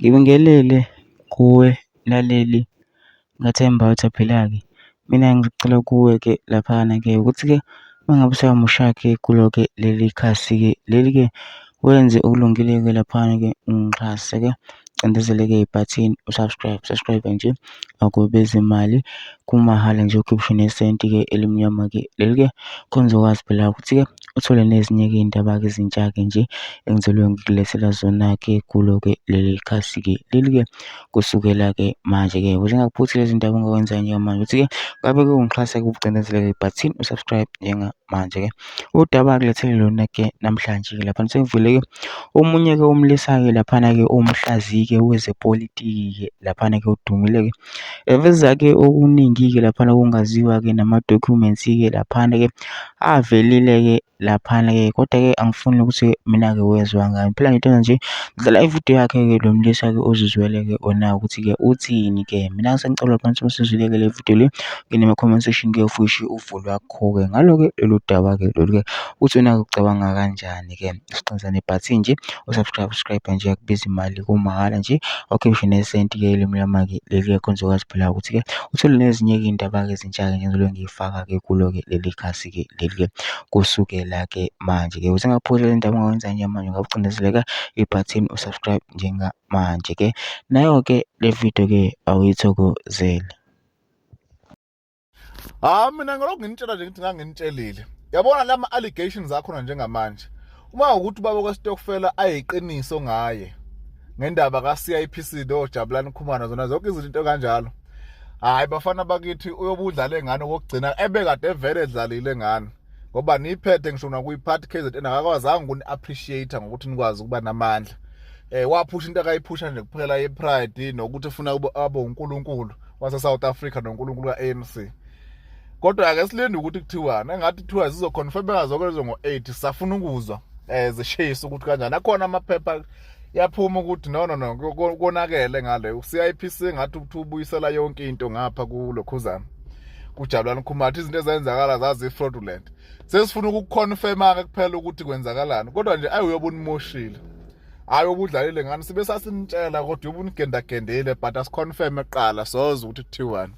Ngibingelele kuwe mlaleli, ngathemba uthaphela-ke. Mina ngicela kuwe-ke laphana-ke ukuthi-ke uma ngabe usamusha-ke kulo-ke leli khasi-ke leli-ke wenze okulungile-ke laphana-ke ungixhase-ke, ucindezele-ke ibhathini subscribe nje, akubizi imali, kumahhala nje ukhiphe nesenti-ke elimnyama-ke leli-ke khona uzokwazi phela ukuthi-ke uthole nezinye-ke iy'ndaba-ke ezintsha-ke nje engizobe ngikulethela zona-ke kulo-ke leli khasi-ke leli-ke kusukela-ke manje-ke. Ukuze ungakuphuthi lezi ndaba ongakwenzayo njengamanje ukuthi-ke ngabe-ke ungixhasa-ke ucindezele-ke ibhathini usubscribe njengamanje-ke. Udaba kulethele lona-ke namhlanje-ke laphana sengivule-ke omunye-ke umlisa-ke laphana-ke umhlaziyi-ke wezepolitiki-ke laphana-ke odumile-ke eveza-ke okuningi-ke laphana okungaziwa-ke nama-documents-ke laphana-ke avelile-ke laphana-ke, kodwa-ke angifuni ukuthi mina-ke wezwa ngani. Phela ngithola nje ngidlala ividiyo yakhe-ke lo mlisa-ke ozizwele-ke ona ukuthi-ke uthini-ke. Mina sengicela phansi usizwile-ke le video le, ngene ema-comment section-ke ufisho uvo lwakho-ke ngalo-ke lolu daba-ke lolu-ke uthi wena-ke ucabanga kanjani-ke. Siqinisa nebhathini nje usubscribe nje, akubizi imali, kumahhala nje, awukhiphi nesenti-ke elimnyama-ke leli-ke khona uzokwazi phela ukuthi-ke uthole nezinye-ke iy'ndaba-ke ezintsha-ke njengoba ngiyifaka-ke kulo-ke leli khasi-ke leli-ke kusukela-ke manje-ke. Ukuze ungakuphuzi le ndaba ongawenza njengamanje ungawucindezeleka ibhathini usubscribe njengamanje-ke. Nayo-ke le video-ke awuyithokozele. Mina ngalokho nginitshela nje ngithi nganginitshelile. Yabona lama allegations akhona njengamanje. Uma ukuthi ubaba kwesitokfela ayiqiniso ngaye ngendaba ka-CIPC lo Jabulani Khumalo zona zonke izinto kanjalo. Hayi bafana bakithi uyobudlala ngane kokugcina ebekade vele edlalile ngane. Ngoba niphethe ngisho nakuyiphathi KZN akakwazanga ukuni-appreciate ngokuthi nikwazi ukuba namandla. Waphusha into akayiphusha nje kuphela ye-pride nokuthi ufuna abe uNkulunkulu wase South Africa noNkulunkulu ka-ANC. Kodwa ake silinde ukuthi kuthiwani, engathi kuthiwa zizoconfirm engazokwenzwa ngo-8 safuna ukuzwa zishayisa ukuthi kanjani. Akhona amaphepha yaphuma ukuthi no konakele ngale u-CIPC ngathi ubuyisela yonke into ngapha kulokhuzana kuJabulani Khumalo, izinto ezenzakala zazi fraudulent. Sesifuna ukuconfirm-ke kuphela ukuthi kwenzakalani, kodwa nje uyobona umoshile. Hayi ubudlalile ngani sibe sasinitshela kodwa ubunigendagendele but asiconfirm eqala soze ukuthi kuthiwani.